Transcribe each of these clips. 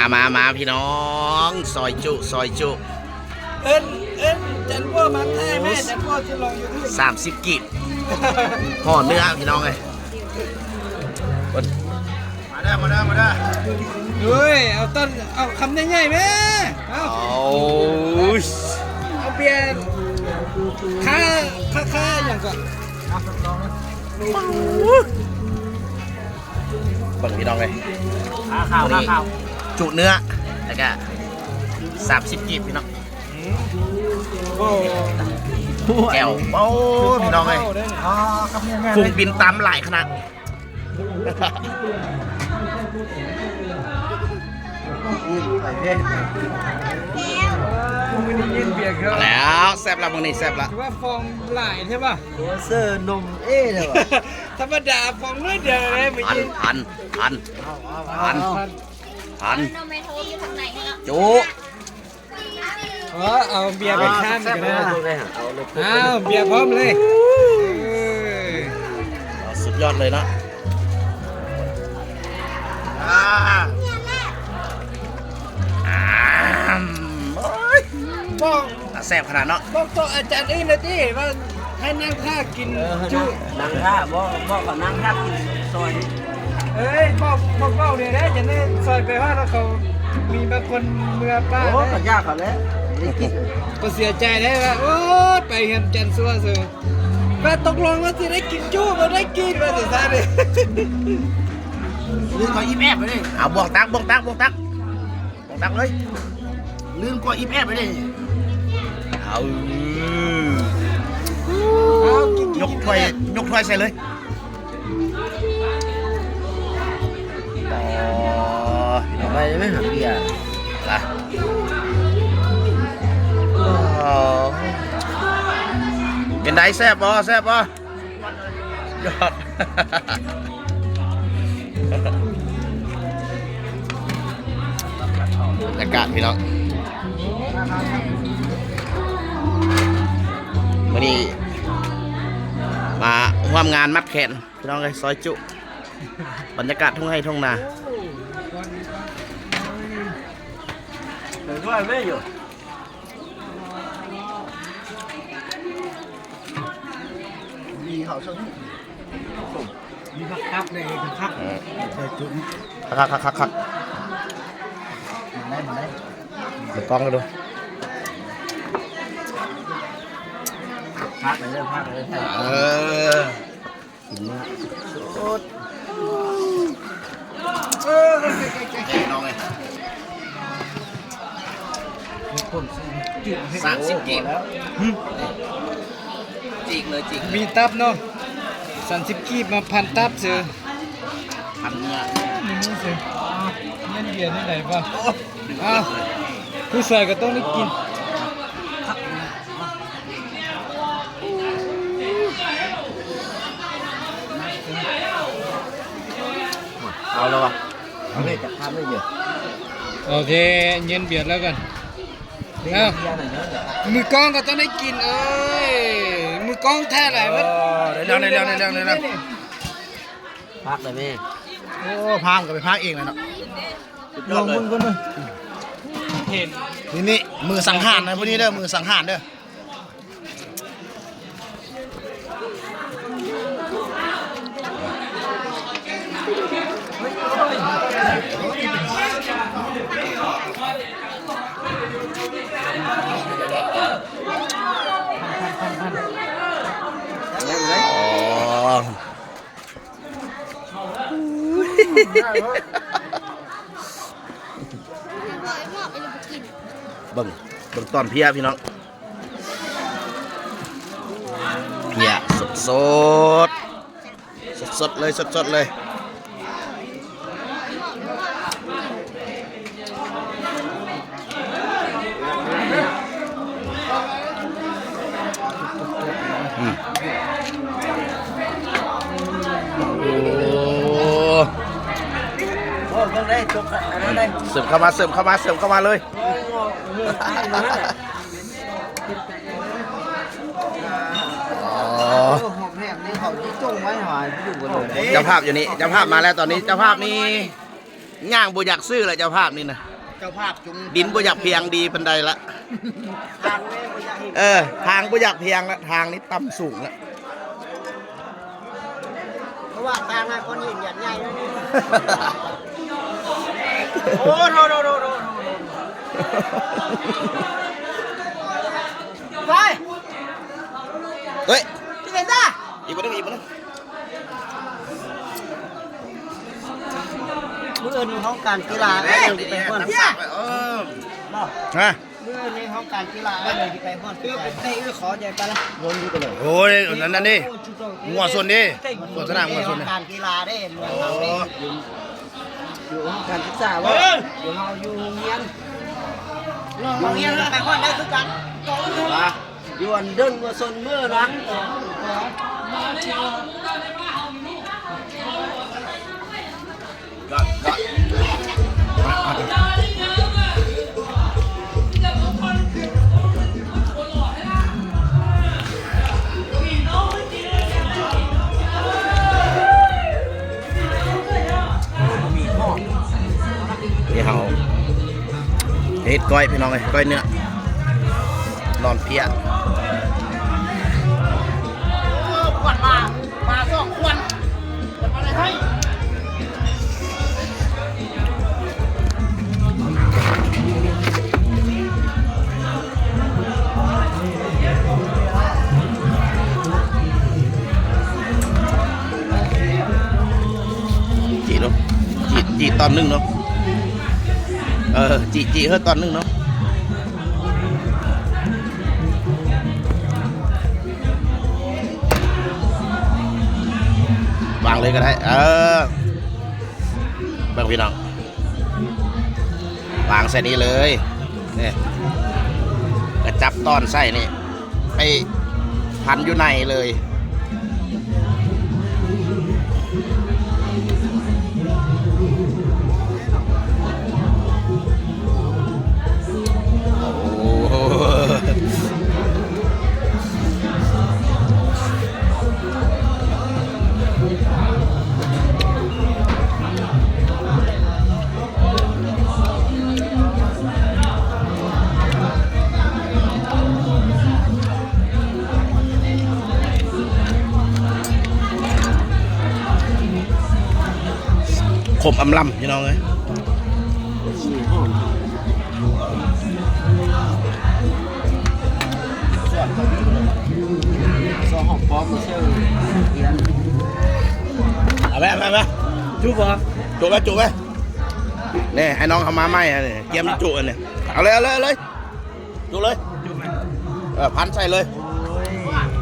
ມາ ມາ ມາ ພີ່ນ້ອງ ຊອຍຈຸ ຊອຍຈຸ ເອີ້ນ ເອີ້ນຈັນບົວມາຖ່າຍແມ່ ຈັນບົວຊິລົງຢູທູບ ສາມສິບກີບ ຫໍ່ເນື້ອພີ່ນ້ອງເອີຍ ເບິ່ງ ມາເດີ ມາເດີ ມາເດີ ເຮີ້ຍ ເອົາຕົ້ນ ເອົາຄຳໃຫຍ່ໆແມ່ ເອົາ ເອົາ ເອົາເບຍ ຄ່າ ຄ່າ ຄ່າຫຍັງເກາະ ເບິ່ງພີ່ນ້ອງເອີຍ ຂາຂາວ ຂາຂາວ ຈຸເນື້ອ ແລ້ວກະສາມສິບກີບພີ່ນ້ອງ ແຈ່ວ ໂອ້ ພີ່ນ້ອງເອີຍ ພຸ້ງບິນຕຳຫຼາຍຂະໜາດ ແລ້ວ ແຊບລະ ມື້ນີ້ແຊບລະ ຖືວ່າຟອງຫຼາຍແທ້ບໍ່? ໂອ້ ເສີນົມເອແລ້ວ ທຳມະດາຟອງໜ້ອຍດຽວເລີຍມື້ກີ້ ພັນ ພັນ ພັນ ພັນ ພັນ ຈຸ ເອີ ເອົາເບຍໄປຂ້າງກໍໄດ້ ອ້າວ ເບຍພ້ອມເລີຍ ເອີ ສຸດຍອດເລີຍເນາະ ອາ ອາ ໂອ້ຍ ບອກ ຕາແຊບຂະໜາດເນາະ ບອກຕໍ່ອາຈານອື່ນແດ່ຕິວ່າໃຫ້ນັ່ງຖ້າກິນ ເອີ ຈຸ ນັ່ງຖ້າ ບອກ ບອກເຂົານັ່ງຖ້າກິນຊອຍ ເອີຍ ບອກ ບອກເວົ້າແດ່ເດີ ຈັ່ງໄດ້ຊອຍໄປຮອດແລ້ວເຂົາມີບາງຄົນເມືອປ້າ ໂອ້ ເດ້ ເຂົາຢາກເຂົາແຫຼະ ບໍ່ໄດ້ກິນ ກໍເສຍໃຈໄດ້ວ່າ ໂອ້ຍ ໄປເຮືອນຈັນຊົ່ວເສີ ວ່າຕົກລົງວ່າຊິໄດ້ກິນຈຸ ບໍ່ໄດ້ກິນ ວ່າຊັ້ນຊະເດ້ ລືມເຂົາອີ່ແອບໄປເດ້ ເອົາ ບ່ວງຕັກ ບ່ວງຕັກ ບ່ວງຕັກ ບ່ວງຕັກເລີຍ ລືມກວ່າອີ່ແອບໄປເດ້ ເອົາ ເອົາ ກິນ ກິນ ຍົກຖ້ວຍ ຍົກຖ້ວຍໃສ່ເລີຍ ອໍ ເອົາໄປໄດ້ໄໝຫາເບຍ ລະ ອໍ ເປັນໃດ ແຊບບໍ່ ແຊບບໍ່? ຍອດ ບັນຍາກາດພີ່ນ້ອງ ມື້ນີ້ມາຮ່ວມງານມັດແຂນພີ່ນ້ອງເອີຍ ຊອຍຈຸ ບັນຍາກາດທົ່ງໄຮ່ທົ່ງນາ ເປັນວ່າແມ່ຢູ່ ມີເຂົ້າຊ່ວງນີ້ ມີຜັກກັບເລີຍ ຄັກ ເອີ ໃສ່ຈຸ ຄັກໆໆໆ ມາໄດ້ ມາໄດ້ ເບິ່ງກ້ອງກັນດູ ພັກເລີຍ ພັກເລີຍ ເອີ. ກິນເນື້ອສົດໆ ເອີ ເອີ ເອີ ເອີ ພີ່ນ້ອງເອີຍ ສາມສິບກີບ ໂອ້ ພໍແລ້ວ ຈີກເລີຍ ຈີກເລີຍ ມີຕັບເນາະ ສາມສິບກີບມາພັນຕັບເສີ ພັນເນື້ອ ນີ້ເສີ ເງິນເດືອນນີ້ໄດ້ບໍ່? ໂອ້ ອ້າວ ຜູ້ຊາຍກໍຕ້ອງໄດ້ກິນ ເອົາແລ້ວວະ ເອົາເລີຍ ຈັກຄາບເລີຍ ໂອເຄ ເຢັນບຽດແລ້ວກັນ ເອົາ ມືກ້ອງກໍຕ້ອງໄດ້ກິນ ເອີຍ ມືກ້ອງແທ້ແຫຼະ ເອີ ໄດ້ແລ້ວ ໄດ້ແລ້ວ ໄດ້ແລ້ວ ໄດ້ແລ້ວ ພາກໄດ້ແມ່ ໂອ້ ພາກກໍໄປພາກເອງແຫຼະເນາະ ລອງເບິ່ງກ່ອນເດີ ເຫັນ ນີ້ ນີ້ ມືສັງຫານນະ ຜູ້ນີ້ເດີ ມືສັງຫານເດີ ອໍ. ເບິ່ງ ເບິ່ງຕອນເພຍພີ່ນ້ອງ ເພຍສົດໆ ສົດໆເລີຍ ສົດໆເລີຍ. ອືມ ໂອ້ ໂອ້ ເບິ່ງໄດ້ ຈົກອັນນັ້ນໄດ້ ເສີມເຂົ້າມາ ເສີມເຂົ້າມາ ເສີມເຂົ້າມາເລີຍ ໂອ້ ເອີ ອໍ ເຈົ້າພາບຢູ່ນີ້ ເຈົ້າພາບມາແລ້ວ ຕອນນີ້ເຈົ້າພາບນີ້ ຍ່າງບໍ່ຢາກຊື້ແລ້ວ ເຈົ້າພາບນີ້ນະ ເຈົ້າພາບຈຸງ ດິນບໍ່ຢາກພຽງດີປານໃດລະ ທາງນີ້ບໍ່ຢາກເຫັນ ເອີ ທາງບໍ່ຢາກພຽງລະ ທາງນີ້ຕ່ຳສູງລະ ເພາະວ່າທາງນັ້ນຄົນເຫັນຢາກໃຫຍ່ເລີຍນີ້ ໂອ້ໂທໂທໂທໂທ ໄປ ເອີຍ ທີ່ເປັນຕາ ອີກບໍ່ໜຶ່ງ ອີກບໍ່ໜຶ່ງ ມື້ອື່ນຫ້ອງການກິລາ ເອີ ໄປຮ່ວມ ເອີ ບໍ່ ຮະ ມື້ນີ້ຫ້ອງການກິລາເອີ ຊິໄປຮ່ວມ ເອີ ເຕະ ເອີ ຂໍໃຫຍ່ໄປລະ ວົນຢູ່ໄປເລີຍ ໂອ້ຍ ອັນນັ້ນເດ້ ງົວຊົນເດ້ ໂຄສະນາງົວຊົນ ຫ້ອງການກິລາເດ້ ເມືອງເຮົາເດ້ ຢູ່ຫ້ອງການສຶກສາບໍ່ ເອີ ຢູ່ເຮົາຢູ່ໂຮງຮຽນ ໂຮງຮຽນໄປຮອດໄດ້ຄືກັນ ຢູ່ອັນເດີ່ນງົວຊົນມື້ນະ ນີ້ເຮົາເຮັດກ້ອຍ ພີ່ນ້ອງເອີຍ ກ້ອຍເນື້ອ ນອນເພຍ ໂອ້ ຂວັນມາ ມາສອງຂວັນ ຂວັນມາໄດ້ໃຫ້ ຈີ້ເນາະ ຈີ້ ຈີ້ຕອນໜຶ່ງເນາະ ເອີ ຈີ້ ຈີ້ເຮີຕອນໜຶ່ງເນາະ ວາງເລີຍກໍໄດ້ ເອີ ເບິ່ງພີ່ນ້ອງ ວາງໃສ່ນີ້ເລີຍ ນີ້ ກະຈັບຕ້ອນໃສ່ນີ້ ໄປພັນຢູ່ໃນເລີຍ ໂອ້ ຂົມອຳລຳ ພີ່ນ້ອງເອີຍ ເອົາໄປ ເອົາໄປ ເອົາໄປ ຈຸບບໍ່ ຈຸບໄວ້ ຈຸບໄວ້ ນີ້ ໃຫ້ນ້ອງເຂົ້າມາໃໝ່ ອັນນີ້ ກຽມຈຸອັນນີ້ ເອົາເລີຍ ເອົາເລີຍ ເອົາເລີຍ ຈຸເລີຍ ເອີ ພັນໃສ່ເລີຍ ໂອ້ຍ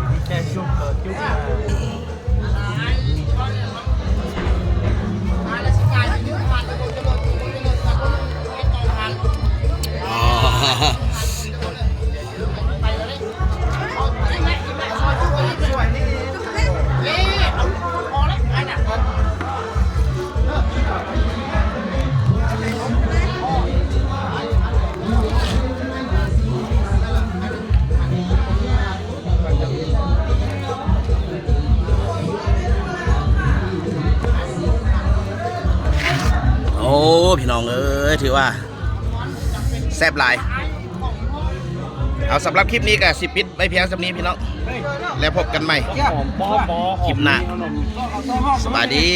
ມີແຕ່ຈຸກຕໍ່ຈຸກ ອໍ. ໂອ້ ພີ່ນ້ອງເອີຍ ຖືວ່າແຊບຫຼາຍ. ເອົາ ສຳລັບຄລິບນີ້ກໍຊິປິດໄວ້ພຽງສ່ຳນີ້ພີ່ນ້ອງ ແລ້ວພົບກັນໃໝ່ຄລິບໜ້າ. ສະບາຍດີ.